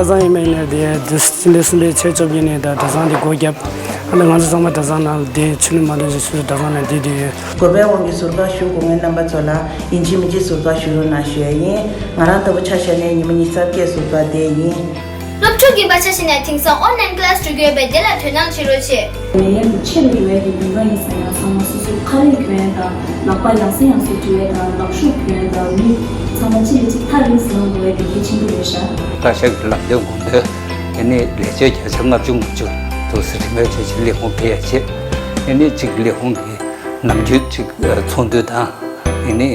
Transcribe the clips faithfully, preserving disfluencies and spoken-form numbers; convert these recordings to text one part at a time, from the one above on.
གྲྭ་ཚང་ཡིན་པ་ཡིན་ནའི་དེ་དེ་སྤྱི་ཟླ་གསུམ་པའི་ཚེས་བཅོ་བརྒྱད་ནས་ད་གྲྭ་ཚང་དེ་སྒོ་བརྒྱབ། ཨ་ནི་ང་ཚོ་ཚང་མ་གྲྭ་ཚང་ནང་ལ་དེ་ཕྱི་ལོ་མ་ཐོན་ཞིག་ཚུར་གྲྭ་ཚང་ནང་བསྡད་བསྡད་ཡོད། དགོན་པའི་དབང་གིས་ཟུར་བཀག་ཞུ་དགོས་མཁན་རྣམ་པ་ཚོ་ལ་ཡིན་གཅིག་མིན་གཅིག་ཟུར་བཀག་ཞུ་རོགས་གནང་ཞུ་ཡ་ཡིན། ང་རང་ལྟ་བུ་ཆ་བཞག་ནས་ཉི་མ་ཉི་ཤུ་རྩ་བརྒྱད་ཟུར་བཀག་བསྡད་ཡིན། སློབ་ཕྲུག་ཡིན་པ་ཆ་བཞག་ནས་དེང་སང་ཨོན་ལན་ཀི་ལ་སི་འགྲོ་གི་ཡོད་པས་དེ་ལ་དོ་སྣང་བྱེད་རོགས་བྱེད། ནད་ཡམས་ཆེ་རུ་འགྲོ་ཡ་གི་ཉེན་ཁ་ཡིན་ཟེར་ན་ཚང་མ་སོ་སོ་ཁ་རས་གྱོན་ཡ་དང་ལག་པ་ཡང་སེ་ཡང་སེ་འཁྲུ་ཡ་དང་ལག་ཤུབས་གྱོན་ཡ་དང་མི་ཚང་མ་གཅིག་ལ་གཅིག་ཐག་རིང་ཙམ་ལངས་དགོས་ཡ་དེ་གལ་ཆེན་པོ་རེད་ཤག་བཀའ་ཤག་གི་ལམ་སྟོན་དགོངས་དོན་ཨེ་ནི་ལས་བྱེད་བརྒྱ་ཆ་ལྔ་བཅུ་ང་བཅུ་འདུག་ཟེར། རིན་མེད་ཆོས་ཀྱི་ལས་ཁུངས་ཕེབས་ཡ་བྱེད། ཨེ་ནི་གཅིག་ལས་ཁུངས་ཀྱི་ནམ་རྒྱུན་གཅིག་ཚོགས་འདུ་དང་ཨེ་ནི་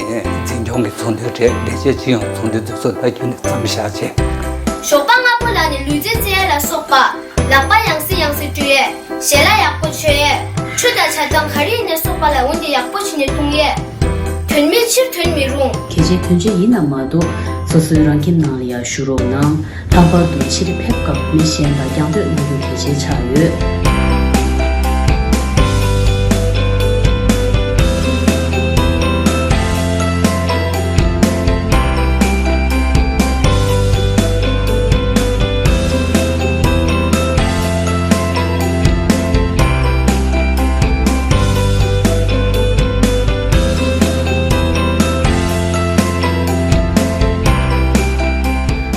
འཛིན་སྐྱོང་གི་ཚོགས་འདུ་རེད། ལས་བྱེད་སྤྱི་ཡོངས་ཚོགས་འདུ་འདི་ཚོ་ད་རྒྱུན་ནས་མཚམས་བཞག་བྱས། ཞོགས་པ་སྔ་པོ་ལངས་ནས་ལུས་རྩལ་རྩེ་ཡ་ལ་སོགས་པ། ལག་པ་ཡང་སེ་ཡང་སེ་འཁྲུ་ཡས། ཞལ་ལག་ཡག་པོ་མཆོད་ཡས། ཆུ་དང་ཇ་དང་ག་རེ་ཡིན་ནའི་སོགས་པ་ལ་འོན་ཏེ་ཡག་པོ་བྱས་ནས་འཐུང་ཡས། དོན་མེད་ཕྱིར་ཐོན་མི་རུང་། གལ་ཆེ་དོན་ཆེ་ཡིན་ན་མ་གཏོགས་སོ་སོའི་རང་ཁྱིམ་ནང་ལ་ཡར་བཞུགས་རོགས་གནང་། ལྷག་པར་དུ་ཕྱིར་ཕེབས་སྐབས་མི་གཞན་དང་རྒྱང་སྡོད་གནང་རྒྱུ་གལ་ཆེ་ཆགས་ཡོད།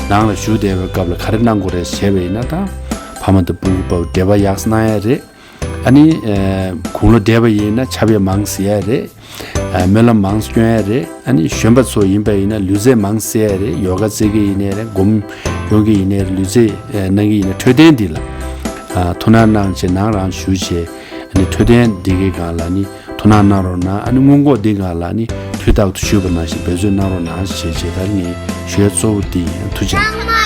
ནང་ལ་བཞུགས་བསྡད་པའི་སྐབས་ལ་ག་རེ་གནང་དགོས་རེད་ཞེས་པ་ཡིན་ན། ད་ཕ་མ་དང་སྤུ་གུ་བར་འབྲེལ་བ་ཡག་ས་གནང་ཡ་རེད། ཨ་ནི་ཨ་དགུང་ལོ་བགྲེས་པ་ཡིན་ན་ཕྱག་དཔེ་མང་གཟིགས་ཡ་རེད། ཨ་སྨོན་ལམ་མང་སྐྱོན་ཡ་རེད། ཨ་ནི་གཞོན་པ་ཚོ་ཡིན་པ་ཡིན་ན་ལུས་རྩལ་མང་གཟིགས་ཡ་རེད། ཡོ་ག་རྩེ་གི་ཡིན་ནའི་རེད། སྒོམ་སྐྱོན་གི་ཡིན་ནའི་རེད། ལུས་རྩལ་ཨ་གནང་གི་ཡིན་ན་འཕྲོད་བསྟེན་འདི་ལ་ཨ་ཐུགས་སྣང་གནང་བྱས་ནང་རང་བཞུགས་བྱས། ཨ་ནི་འཕྲོད་བསྟེན་འདི་གི་སྒང་ལ་ནི་ཐུགས་སྣང་གནང་རོགས་གནང་། ཨ་ནི་སྔོན་འགོག་འདི་སྒང་ལ་ནི་དུས་རྟག་ཏུ་ཞུས་པ་ནང་བཞིན་འབད་བརྩོན་གནང་རོགས་གནང་ཞེས་བྱས། ད་ངས་ཞུ་ཡ་གཙོ་བོ་འདི་ཡིན། ཐུགས་རྗེ་ཆེ།